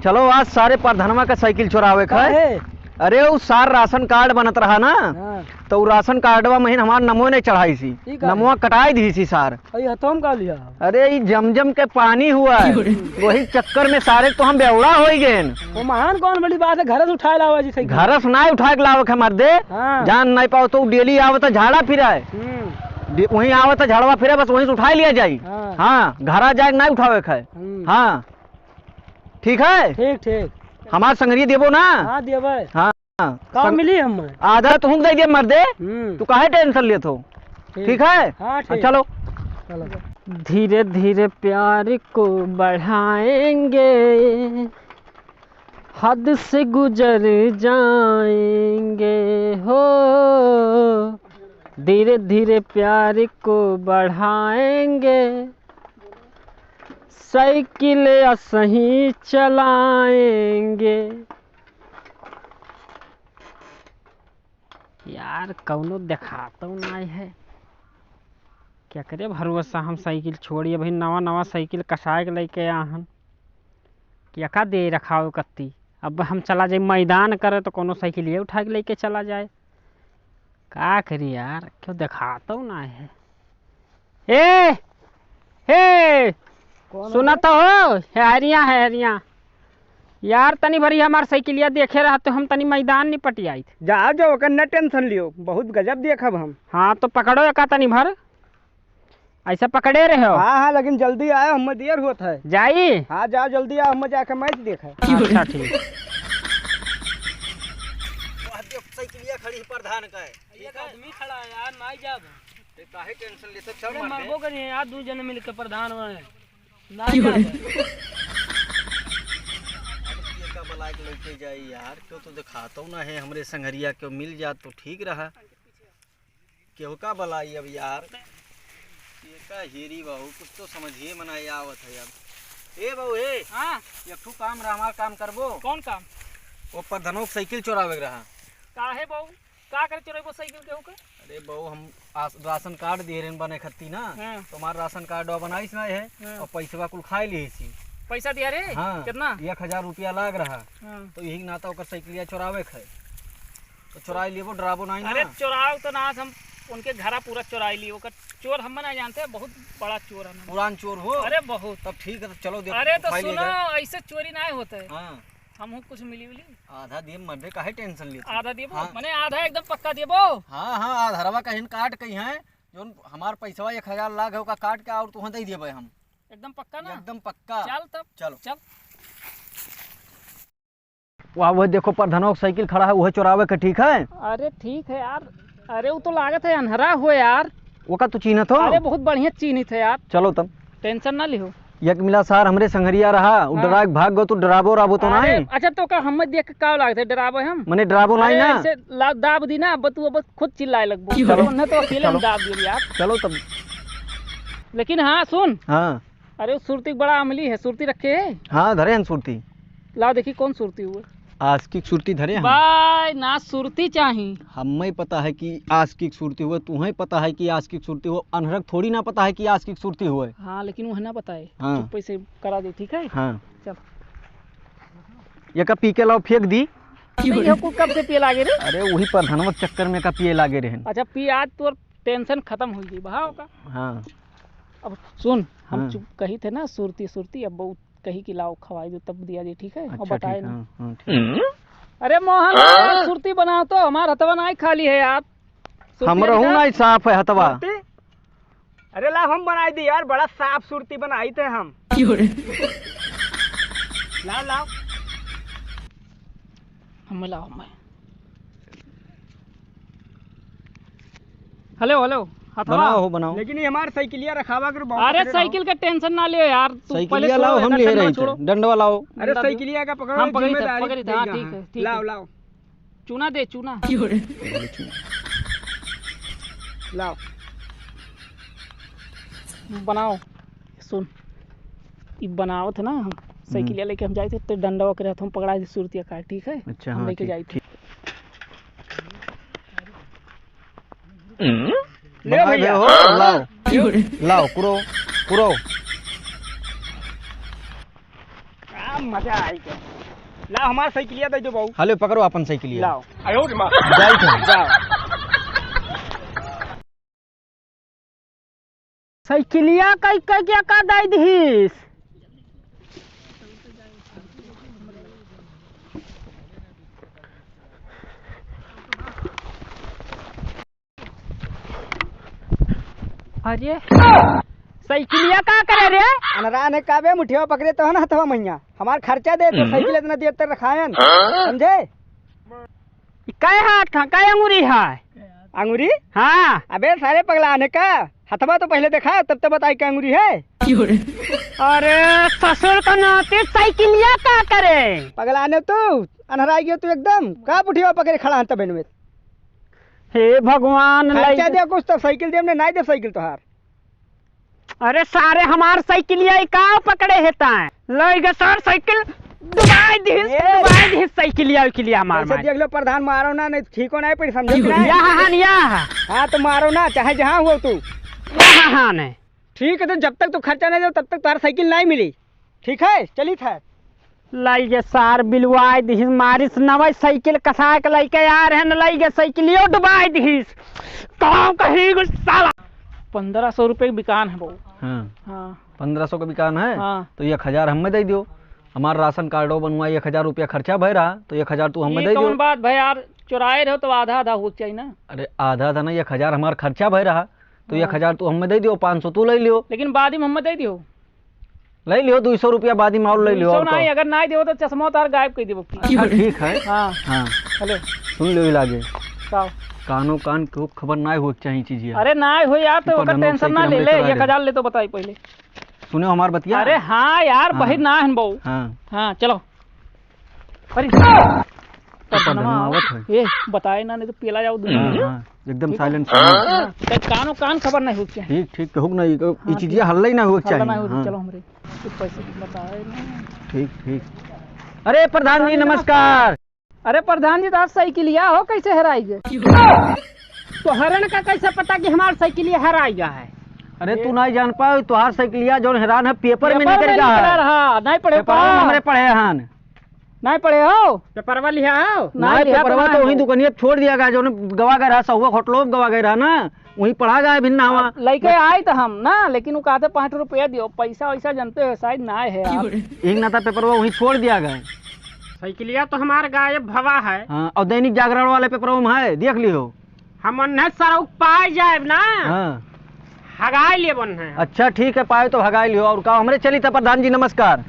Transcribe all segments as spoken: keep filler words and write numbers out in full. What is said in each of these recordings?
चलो, आज सारे परधनवा का साइकिल चोरावे का है। काहे? अरे, उ सार राशन कार्ड बनत रहा ना, हाँ। तो उ राशन कार्डवा महीन हमार नमो नहीं चढ़ाई सी, ई का? नमवा कटाई दी सी सार। अरे, हथवा में का लिया? अरे, ई जमजम के पानी हुआ है। क्यों रे? वही चक्कर में सारे तो हम बेवड़ा हो ही गए। वो महान कौन बड़ी बात है, घर से उठाए लावा जी साइकिल। घर से ना उठा के लावे के मर्दे। हाँ। जान नहीं पाओ तो डेली आवत झाड़ा फिरा है। हम्म। डे-, वहीं आवत झाड़वा फिरा, बस वहीं से उठा लिया जाई। हाँ। हाँ, घर आ जाए ना उठावे के है। हम्म। हाँ। ठीक है? ठीक, ठीक। हमार संगरी देबो ना? हाँ, देबे। हाँ। का संग-, मिली हमें? आधा तुहूँ दे दिया मर्दे। हम्म। तू काहे टेंशन लेत हो? ठीक। ठीक है? हाँ, हाँ, ठीक। चलो। चलो। धीरे धीरे प्यार को बढ़ाएंगे, हद से गुजर जाएंगे हो, धीरे धीरे प्यार को बढ़ाएंगे, साइकिल असही चलाएंगे। यार, कौनो देखातो नाय है, केकरे भरोसा हम साइकिल छोड़ी? अभी नवा नवा साइकिल कसाए के लेके आ हन, केका दे रखाओ कत्ती। अब हम चला जाए मैदान करे तो कौनो साइकिल ये उठा के लेके चला जाए। का करी यार, क्यों देखातो ना है। ए, ए, कौन सुना है? तो हो, हेहरिया, हेहरिया। यार, तनी भरी हमार साइकिलिया देखे रहा तो हम तनी मैदान नहीं पटियाई थे। जाओ, जाओ, ओकर न टेंशन लियो, बहुत गजब देखब हम। हाँ, तो पकड़ो एका तनी भर। ऐसा पकड़े रहे हो? हाँ, हाँ, लेकिन जल्दी आयो, हमें देर होत है। जाई? हाँ, जाओ, जल्दी आओ, हमें जाके मैच देखे। अच्छा, ठीक। वह देख, साइकिलिया खड़ी प्रधान का है। एक आदमी खड़ा है यार, ना जाब। ते काहे टेंशन लेते? चल अरे, मर दे। मरबो करी है यार, दू जने मिलके प्रधान बने। ना जाब। अब के का बलाए के लेके जाई यार, क्यों तो दिखातो ना है, हमरे संगरिया के मिल जात तो ठीक रहा। केहू का बलाई अब यार? एका हेरी बाबू, कुछ तो समझिए में ना आवत है अब। ए बाबू, ए, हाँ। एक ठो काम रहा, हमार काम करबो? कौन काम? वो प्रधानो के साइकिल चोरावे के रहा। काहे बाबू? का करे चोरेबो साइकिल केहू के? अरे बाबू, हम आस-, राशन कार्ड दिए रहन बने खत्ती ना, हाँ। तो हमार राशन कार्ड बनाइस ना है, हाँ। और पैसवा कुल खाए लिए सी। पैसा दिया रे? हाँ। कितना? एक हजार रुपया लाग रहा। हाँ। तो यही नाता ओकर साइकिलिया चोरावे के है। तो चुराई लेबो, डराबो नाई ना। अरे चुराव तो ना, हम उनके घरा पूरा चुराई ली। ओकर चोर हम ना जानते हैं, बहुत बड़ा चोर है। पुरान चोर हो? अरे बहुत। तब ठीक है, तो चलो देखो, अरे तो उठाई ले सुनो, जाए। ऐसे चोरी ना होते। हाँ। हमहू कुछ मिली उली। आधा देब मर्दे, काहे टेंशन लेत हो? आधा देबो? हाँ। मने आधा एकदम पक्का देबो? हाँ, हाँ, आधरवा कहीं काट कहीं है, जोन हमार पैसवा एक हजार लाग है, ओका काट के और तुहं दे देबे हम। एकदम पक्का ना? एकदम पक्का। चल तब। चलो। चल। वह, वह देखो, प्रधानवा के साइकिल खड़ा है, वह चोरावे के ठीक है? अरे ठीक है यार, अरे वो तो लागत है अन्हरा हो यार। ओका तू चीन्हत हो? अरे बहुत बढ़िया चीन्हित है यार। चलो तब। टेंशन ना लिहो। एक मिला सार हमरे संगरिया रहा, उ हाँ। डरा के भाग गो, तू डराबो राबो तो अरे, नाई? अच्छा तो का हम देख के का लागत है, डराबो हम? मने डराबो नाई अरे ना? ऐसे ला-, दाब दी ना, अब तू अब खुद चिल्लाए लगबो। चलो। उन्हें तो अकेले हम चलो। दाब दियो यार। चलो तब। लेकिन हाँ सुन। हाँ। अरे, वो सुरती बड़ा अमली है, सुरती रखे है? हाँ, धरे हैं सुरती। लाओ देखी, कौन सुरती हुए? आशिकी की सुरती धरे हैं। भाई, ना सुरती चाही। हमें पता है कि आशिकी की सुरती हुए, तुम्हें पता है कि आशिकी की सुरती हुए, अनहरक थोड़ी ना पता है कि आशिकी की सुरती हुए। हाँ, लेकिन वह ना पता है। हाँ। चुप्पे से करा दे, ठीक है? हाँ। चल। ये का पी के लाओ, फेंक दी। अबे, ये कुल कब से पिए लागे रे? अरे, वही प्रधानवा के चक्कर में का पिए लागे रहन। अच्छा, पी, आज तोर टेंशन खत्म हो गई, बहाव का? हाँ। अब सुन, हम हाँ। चुप कही थे ना, सुरती, सुरती, अब बहुत कही कि लाओ, खवाई दो, तब दिया जी, ठीक है? और अच्छा, बताए ठीक, ना। हाँ, हाँ, ठीक। अरे मोहन, हाँ? यार, सुरती बनाओ तो, हमार हथवा नाई खाली है यार। सुरती हमरहू बनाओ। नाई साफ है हथवा। सुरती? अरे लाओ, हम बनाई दी यार, बड़ा साफ सुरती बनाई थे हम। क्यों रे? लाओ, लाओ। हमें लाओ, हमें। हेलो, हेलो, हथवा। बनाओ हो, बनाओ। लेकिन ये हमार साइकिलिया रखावा करो, बहुत अरे, पकड़े रहो। साइकिल का टेंशन ना लियो यार, तू पहले साइकिलिया छोड़ो, लाओ, हम एकर लिए डंडवा रही थे। छोड़ो। डंडवा लाओ। अरे, डंडवा दो। साइकिलिया का पकड़ो, हम पकड़ी थे, जिम्मेदारी पकड़ी थे, हाँ, देगा, ठीक हाँ। है, ठीक लाओ, है। लाओ। चूना दे, चूना। क्यों रे? लाओ। बनाओ। सुन, ई बनावत है ना, हम हम्म। साइकिलिया लेके हम जाइत है, तो डंडवा के रहत हम पकड़ा दी सुरतिया का, ठीक है? अच्छा, हम हाँ, लेके ठीक, जाइत है। ठीक। ले बना भैया। दे हो, लाओ। क्यों रे? लाओ, कुरो, कुरो। का मजा आई के। ला, हमार साइकिलिया दे दो बाबू। हले, पकड़ो अपन साइकिलिया। लाओ। जाई थे। जाओ। साइकिलिया कई, कई के का दे दिहिस? अरे, साइकिलिया का करे रे? अनरान है का बे, मुठिया पकड़े तो है ना हथवा महिया। हमार खर्चा दे तो हम्म। साइकिल इतना देर तक रखायन, हाँ? समझे? ई कै हाथ है, कै अंगुरी है? अंगुरी? हाँ। अबे सारे पगला ने का, हथवा तो पहले देखा, तब तो बताई कै अंगुरी है। अरे ससुर का नाती साइकिलिया का करे? पगला ने तू, अनहराई गयो तू एकदम। का बुढ़िया पकड़े खड़ा है तबे में? हे भगवान, खर्चा लई दे कुछ तो साइकिल दे, हमने नाई दे साइकिल तोहार। अरे सारे हमार साइकिलिया ई का पकड़े है ताए? लई गे सार साइकिल डुबाई दिहिस, ए! डुबाई दिहिस साइकिलिया, उइकिलिया मार कैसे मार। देख लो प्रधान, मारो ना, नहीं तो ठीक हो ना पड़ी, समझे कि नहीं? यहाँ हान या। हाँ तो मारो ना, चाहे जहाँ हो तू। यहाँ हान है। ठीक है, तो जब तक तू खर्चा नहीं दो तब तक तोहार साइकिल नहीं मिली। ठीक है, चली था। लई गे सार बिलवाई दिहिस, मारिस नवई साइकिल कसा के लइके आ रहे न, लई गे साइकिलियो डुबाई दिहिस। काम कहीं गुस्सा। पन्द्रह सौ रुपये की बिकान है बहू। हाँ। हाँ। पन्द्रह सौ का बिकान है? हाँ। तो एक हजार हमें दे दियो। हमार राशन कार्डो बनवाई, एक हजार रुपया खर्चा भय रहा, तो एक हजार तू हमें ये दे दियो। कौन बात भाई यार, चुराए रहो तो आधा आधा हो चाहिए ना। अरे आधा आधा नहीं, एक हजार हमार खर्चा भय रहा, तो हाँ। एक हजार तू हमें दे दियो, पाँच सौ तू ले लियो। लेकिन बाद में हमें दे दियो। ले लियो, दुई सौ रुपया बाद में और ले लियो, दुई सौ और का? नहीं, अगर नहीं देबो तो चश्मा उतार गायब कर देबो। अच्छा, ठीक है। हाँ। हाँ। हेलो। सुन लियो, लागे। का? कानो कान के खबर नहीं हो चाहिए चीज ये। अरे नहीं हो यार, तो ओकर टेंशन ना ले ले, एक हजार ले तो बताई पहले। सुने हमार बतिया। अरे हाँ यार, हाँ। बहिर ना हन बहू। हाँ। हाँ, चलो। अरे, तो प्रधानवा आवत है। ए, बताए ना, नहीं तो पेला जाओ दुनिया। हाँ, हाँ, एकदम ठीक है। Silent, silent। हाँ, तो कानो कान खबर नहीं होके। ठीक, ठीक, कहूक ना, ई, ई हाँ, चीजिया ठीक। हल्ला ही ना होके हल्ला चाहिए। ना होके, हाँ। चलो हमरे। कुछ पैसे की बताए ना। ठीक, ठीक। अरे प्रधान जी, नमस्कार। अरे प्रधान जी, तो आज साइकिलिया हो कैसे हेराई गए? तोहरन का कैसे पता कि हमार साइकिलिया हेराई गया है? अरे तू नहीं जान पाओ, तोहार साइकिलिया जौन हेरान है, पेपर में पेपर निकल में गया निकला है। रहा, नहीं पढ़े पेपर में पा। हमरे पढ़े हन। नहीं पढ़े हो? पेपरवा लिहा हो? नहीं नहीं, लिहा तो पेपरवा नहीं तो वहीं हो। दुकनिया पे छोड़ दिया गया, जो गवा गया रहा, सहुआ होटलो पे गवा गया रहा ना, वहीं पढ़ा गया भिन्ना हुआ। लइके आई तो हम ना, लेकिन वो कहते पाँच रुपया दियो, पैसा वैसा जानते हो, शायद ना है आप। एक नाता पेपरवा वहीं छोड़ दिया गया। साइकिलिया तो हमार गायब भवा है। हाँ, और दैनिक जागरण वाले पेपरवा में है, देख लियो। हम ओन्हे सरऊ पाए जाएब ना, हाँ। हगाए लेब ओन्हे। अच्छा, ठीक है, पाए तो हगाए लियो। और का, हमरे चली था प्रधान जी, नमस्कार।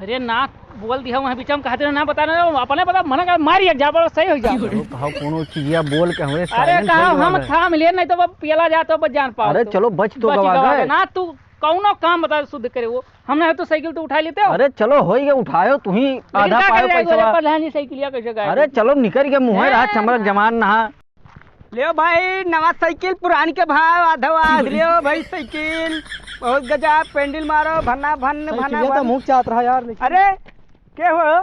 अरे ना, बोल दिया वहाँ बीच में, कहते ना बता ना, अपने बता, मना कर, मार एक झापड़, सही हो जा। अरे कहो कोनो चीजिया बोल के हमरे अरे silent कहो होई हम वाला है। थाम लिए, नहीं तो वो पियला जा तो बस जान पाओ अरे तो। चलो, बच तो बच गवा गवा गए। ना, तू कौनो काम बता शुद्ध करे वो। हमने तो साइकिल तो उठा लेते हो। अरे चलो, होई गए, उठायो, तू ही लेकिन आधा का पायो करे जाए, पैसवा। बोले, प्रधान जी साइकिलिया कैसे गायब? अरे चलो, निकल के मुँह रहा, हाँ। चमरक जमान नहा। लियो भाई, नवा साइकिल, पुरान के भाव, आधो आध। लियो भाई साइकिल, बहुत गजब, पेंडल मारो, भन्ना भन्न, भन्ना साइकिलिया तो भन्न। मुँह चाहत रहा यार, लेकिन अरे, के हो?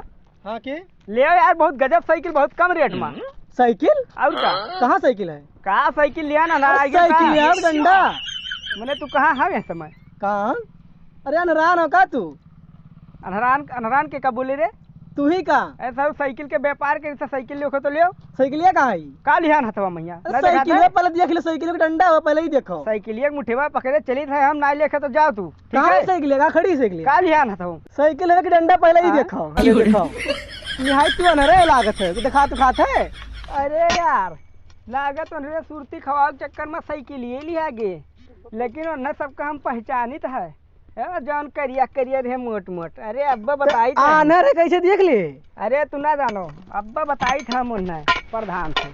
हाँ, के? लियो यार, बहुत गजब साइकिल, बहुत कम रेट में। साइकिल? और का? कहाँ साइकिल है? का साइकिल लिया ना, ना, अरे आगे का? साइकिल यार, डंडा। मने तू कहाँ है इस समय? कहाँ? अरे अनरान हो का तू? अनरान, अनरान के का बोले रे? तू ही का? ऐसा साइकिल के व्यापार के, जैसे साइकिल लियो तो लियो। साइकिलिया कहाँ है? का लिहान हथवा मैया? अरे ना देखा साइकिलिया था? पहले देख ले, साइकिल के डंडा हो, पहले ही देखो। साइकिलिया के मुठेवा पकड़े चली था, हम ना लेखे तो जाओ तू। ठीक कहाँ है? साइकिल है? कहाँ खड़ी साइकिल है? का लिहान हथवा? साइकिल है कि डंडा पहले ही हाँ? देखो, अरे देखो। निहाई तू अनरे लागत है, तू देखा तू खात है। अरे यार, लागत अनरे सुरती खवाओ चक्कर में साइकिल ये लिया गे। लेकिन ओन्हे सबका हम पहचानित है। ए, जौन करिया करिया रहे मोट मोट। अरे अब्बा बताई तो। आनर है कैसे देख ले? अरे तू ना जानो, अब्बा बताई था मुन्ना प्रधान से।